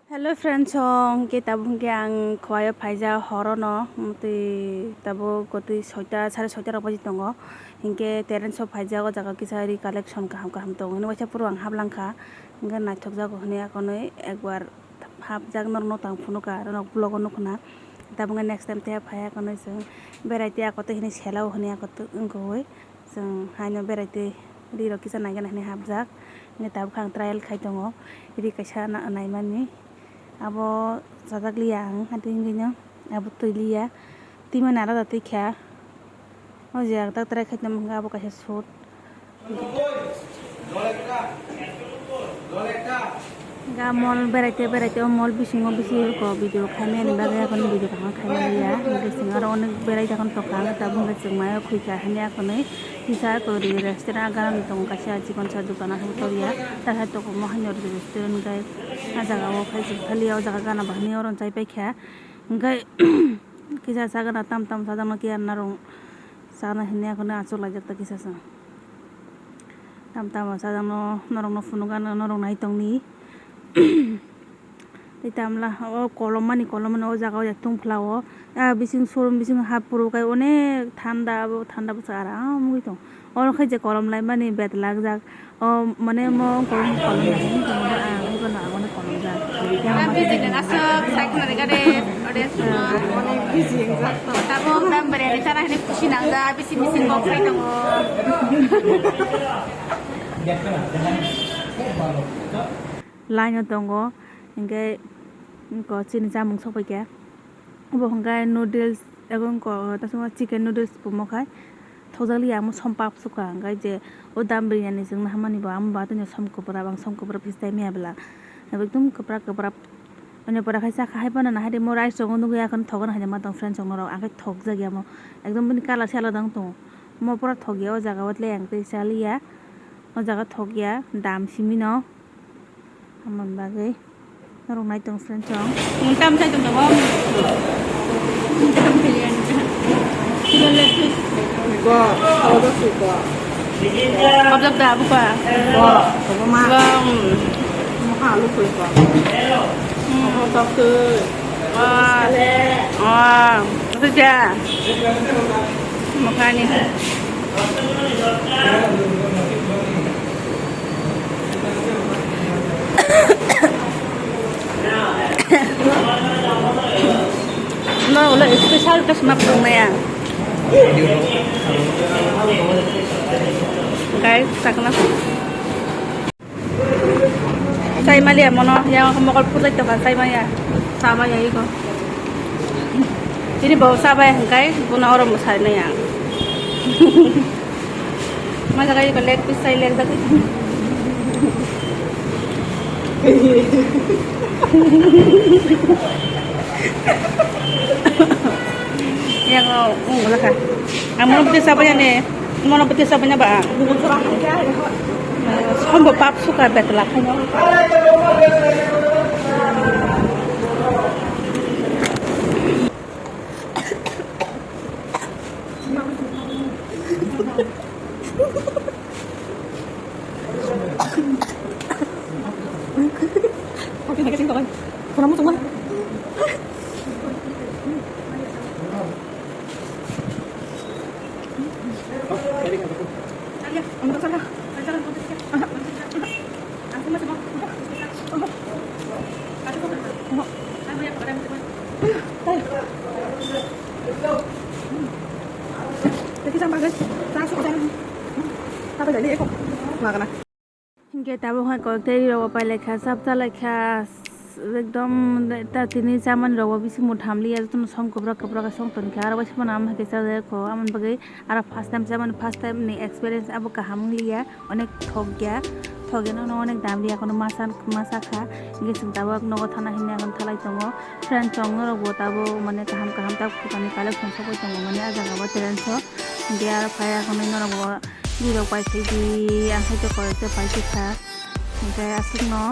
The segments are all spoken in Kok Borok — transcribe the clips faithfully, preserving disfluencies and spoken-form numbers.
Hello friends, so hwnkhe tabuk hwnkhe ang Khowai o phaijak horono, tei tabuk gotwi soita, sare soita rok baji tongo. Hinkhe terrace o phaijak, o jaga kisa ri collection kaham kaham tongo hinwi waisa phuru ang haplangkha. Hinkhe naithokjago hinwi akonwi ekbar hapjak norokno tang phunukha, norok vlog o nukhuna. Tabuk hwnkhe next time tei phaiya konwi chwng berai tei ako tei hinwi sela o hinwi ako wngkha wi. Chwng haino berai tei ri rok kisa naigana hinwi hapjak. Hinkhe tabuk ang trial khai tongo ri kaisa na-, naimani. Abo chajak liya ang, hati wngwi no abo twi liya. Twi mani alada twi kha. O je ang tak try khai tongmani abo kaisa suit. Ga mall berai te berai te o mall bisingo bisi ko video khaimani bagwi aphano video kaham khaimani ya. Hinkhe chwng aro onek berai jakon tokha ang tabuk hwnkhe chwng mayo khuikha hinwi aphano kisa ko ri restaurant a ganani tongo kaisa chikon sa dokan aphano tongya. Tahai toko mo haino restaurant gai. A jaga o khai chwng thaliya, o jaga gana bo hinwi oro chai paikha. Hinkhe kisa sagana tam tam sajakno khe narwng sana hinwi akhorno achuk laijak ta kisa sa. Tam tam sajakno norokno phunukgano norok naitongni. Tei tamla o kolom mani kolom mani o jaga o ya tungphla o. A bising showroom bising hap phuru khai onek thanda abo thanda bwsa aram wngwi tong. Oro khai je kolom laimani betlak jak. O mane mo kolom kolom lai hinwi tong bo ang haiphano ang mane kolom jak. Yang ang mane busy nang aswk sai khna rega de audience no. Onek busy jak to. Tamo dam biryani chana hinwi khusi nang ja bisi missing box khai tongo. Line o tongo hinkhe ko chini chamung sokphaikha. Obo hwnkhe noodles, ego wngkha o, chicken noodles phumo khai thokjak liya, omo som pap sukha, hwnkhe je o dam biryani chwngno hamani bo, amo bo athaino som kwbra, ang som kwbra phis tai maya bwla, ekdom kwbra kwbra. Ani pore khai chakha, hai phano nahai de, mo rice rok nugwi akhorno thokgwi hai ma tong friends rok norok, ang khe thokjak ya mo, ekdom bini colour se alada wng tongo, mo pura thokya o jaga o, tle ang tei cha liya, o jaga thokya dam simi no. Amoni bagwi norok nai tong friends rok. Tam sai tong tongo. Sibole. Go, go, go. Objek da buka. Go, go ma. Go. Mokha alu koi go. Hmm. Go, go. Wah. Wah. Itu dia. Makani. No, ulo special ta sma pung na ya. Guys, sakna. Chai maliya mono, yang mokol purjai tokan chai maya. Chai maya iko. Ini bau sabai hingkai, guna oro musai maya. Masa kai ko leg piece chai leg dak. Yang ung laka. Amo pete sabai ne. Mono pete sabanya ba. Sombo pap suka betla khaino. Oke, oke, sini, Tokai. Kurang musuh, Bang. Magana. Hinkhe tabuk hai kok tei rok pai lai kha, chap cha lai kha, ekdom ta tini chamani rok bo bising bo tham li ya, jotono som kwbrak kwbrak khe song tong kha, aro waisa phano ama hai khe cha jak kho, amoni bagwi aro first time chamani, first time ni experience abo kaham wng li ya, onek thok ya, thok ya no onek dam li ya, kono masa masa kha, hinkhe chwng tabuk nogo thana hinwi akhon thalai tongo, friend chwng norok bo tabuk mane kaham kaham ta photo ni collection sogwi tongo mane ah jaga o terrace o, hinkhe aro phai akhonwi norok bo. Birok pai phaidi, ang khe koi khe pai khe kha, hinkhe aswkno.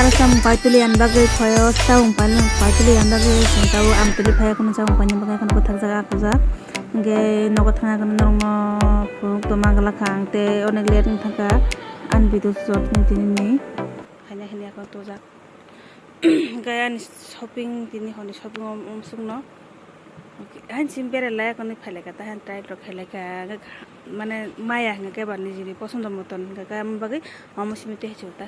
Samung paituli ani bagwi phaio, samung paituli ani bagwi chwng tabuk Amtuli phai, kheno samung paini bagwi kheno bwthakjak, akhujak. Hwnkhe nogo thangna hwnkhe norokno phunuk tongma glak kha ang tei onek late wng thangkha ani video shoot ni tini ni. Haino haino akheno tujak. Hwnkhe ani shopping tini hwnwi shopping o, o, sukno. Hain sim berai lai, akhonwi phai lai kha, ta han try rok khai lai kha, mane maya hwnkhe ba nijini posondo moton hwnkhe, aboni bagwi omo simi tei hai chwng ta.